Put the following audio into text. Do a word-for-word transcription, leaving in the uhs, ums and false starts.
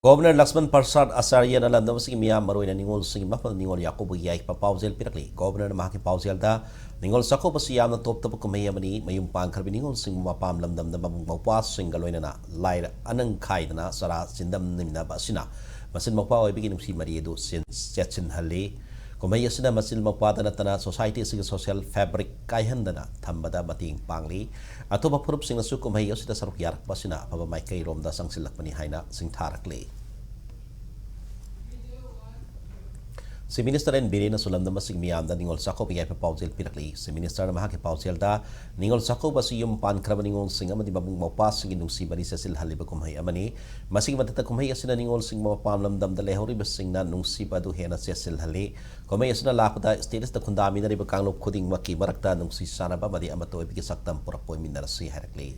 Governor Lakshman ꯄ꯭ꯔꯁꯥꯗ ꯑꯆꯥꯔꯌꯅ ꯂꯝꯗꯝ ꯑꯁꯤꯒꯤ ꯃꯤꯌꯥꯝ, ꯃꯔꯨꯑꯣꯏꯅ ꯅꯤꯉꯣꯜꯁꯤꯡꯒꯤ ꯃꯐꯝꯗ ꯅꯤꯉꯣꯜ ꯌꯥꯀꯧꯕꯒꯤ ꯌꯥꯏꯐ ꯄꯥꯎꯖꯦꯜ ꯄꯤꯔꯛꯂꯤ꯫ ꯒꯣꯕꯔꯅꯔꯅ ꯃꯍꯥꯛꯀꯤ ꯄꯥꯎꯖꯦꯜꯗ, ꯅꯤꯉꯣꯜ ꯆꯥꯛꯀꯧꯕ ꯑꯁꯤ ꯌꯥꯝꯅ ꯇꯣꯞ ꯇꯣꯞꯄ ꯀꯨꯝꯍꯩ ꯑꯃꯅꯤ꯫ ꯃꯌꯨꯝ ꯄꯥꯟꯈ꯭ꯔꯕ ꯅꯤꯉꯣꯜꯁꯤꯡꯕꯨ ꯃꯄꯥꯝ ꯂꯝꯗꯝꯗ ꯃꯕꯨꯡ ꯃꯧꯄ꯭ꯋꯥꯁꯤꯡꯒ ꯂꯣꯏꯅꯅ ꯂꯥꯏꯔ ꯑꯅꯪ ꯈꯥꯏꯗꯅ ꯆꯔꯥ ꯆꯤꯟꯗꯝꯃꯤꯟꯅꯕ ꯑꯁꯤꯅ ꯃꯆꯤꯟ ꯃꯧꯄ꯭ꯋꯥ ꯑꯣꯏꯕꯒꯤ ꯅꯨꯡꯁꯤ ꯃꯔꯤ ꯑꯗꯨ ꯆꯦꯟ-, ꯆꯦꯠꯁꯤꯟꯍꯜꯂꯤ꯫ ꯀꯨꯝꯍꯩ ꯑꯁꯤꯅ ꯃꯆꯤꯟ ꯃꯧꯄ꯭ꯋꯥꯗ ꯅꯠꯇꯅ society ꯑꯁꯤꯒꯤ social fabric ꯀꯥꯏꯍꯟꯗꯅ ꯊꯝꯕꯗ ꯃꯇꯦꯡ ꯄꯥꯡꯂꯤ꯫ ꯑꯇꯣꯞꯄ ꯐꯨꯔꯨꯞꯁꯤꯡꯅꯁꯨ ꯀꯨꯝꯍꯩ ꯑꯁꯤꯗ ꯁꯔꯨꯛ ꯌꯥꯔꯛꯄ ꯑꯁꯤꯅ ꯑꯐꯕ ꯃꯥꯏꯀꯩꯔꯣꯝꯗ ꯆꯪꯁꯤꯜꯂꯛꯄꯅꯤ ꯍꯥꯏꯅ ꯁꯤꯡꯊꯥꯔꯛꯂꯤ꯫ ꯆꯤꯐ ꯃꯤꯅꯤꯁꯇꯔ ꯑꯦꯟ ꯕꯤꯔꯦꯟꯅꯁꯨ ꯂꯝꯗꯝ ꯑꯁꯤꯒꯤ ꯃꯤꯌꯥꯝꯗ ꯅꯤꯉꯣꯜ ꯆꯥꯛꯀꯧꯕ ꯌꯥꯏꯐ ꯄꯥꯎꯖꯦꯜ ꯄꯤꯔꯛꯂꯤ꯫ ꯆꯤꯐ ꯃꯤꯅꯤꯁꯇꯔꯅ ꯃꯍꯥꯛꯀꯤ ꯄꯥꯎꯖꯦꯜꯗ, ꯅꯤꯉꯣꯜ ꯆꯥꯛꯀꯧꯕ ꯑꯁꯤ ꯌꯨꯝ ꯄꯥꯟꯈ꯭ꯔꯕ ꯅꯤꯉꯣꯜꯁꯤꯡ ꯑꯃꯗꯤ ꯃꯕꯨꯡ ꯃꯧꯄ꯭ꯋꯥꯁꯤꯡꯒꯤ ꯅꯨꯡꯁꯤ ꯃꯔꯤ ꯆꯦꯠꯁꯤꯜꯍꯜꯂꯤꯕ ꯀꯨꯝꯍꯩ ꯑꯃꯅꯤ꯫ ꯃꯁꯤꯒꯤ ꯃꯊꯛꯇ, ꯀꯨꯝꯍꯩ ꯑꯁꯤꯅ ꯅꯤꯉꯣꯜꯁꯤꯡꯕꯨ ꯃꯄꯥꯝ ꯂꯝꯗꯝꯗ ꯂꯩꯍꯧꯔꯤꯕꯁꯤꯡꯅ ꯅꯨꯡꯁꯤꯕ ꯑꯗꯨ ꯍꯦꯟꯅ ꯆꯦꯠꯁꯤꯜꯍꯜꯂꯤ꯫ ꯀꯨꯝꯍꯩ ꯑꯁꯤꯅ ꯂꯥꯛꯄꯗ ꯁ꯭ꯇꯦꯠ ꯑꯁꯤꯗ ꯈꯨꯟꯗꯥꯃꯤꯟꯅꯔꯤꯕ ꯀꯥꯡꯂꯨꯞ ꯈꯨꯗꯤꯡꯃꯛꯀꯤ ꯃꯔꯛꯇ ꯅꯨꯡꯁꯤ ꯆꯥꯟꯅꯕ ꯑꯃꯗꯤ ꯑꯃꯠꯇ ꯑꯣꯏꯕꯒꯤ ꯁꯛꯇꯝ ꯄꯨꯔꯛꯄ ꯑꯣꯏꯃꯤꯟꯅꯔꯁꯤ ꯍꯥꯏꯔꯛꯂꯤ꯫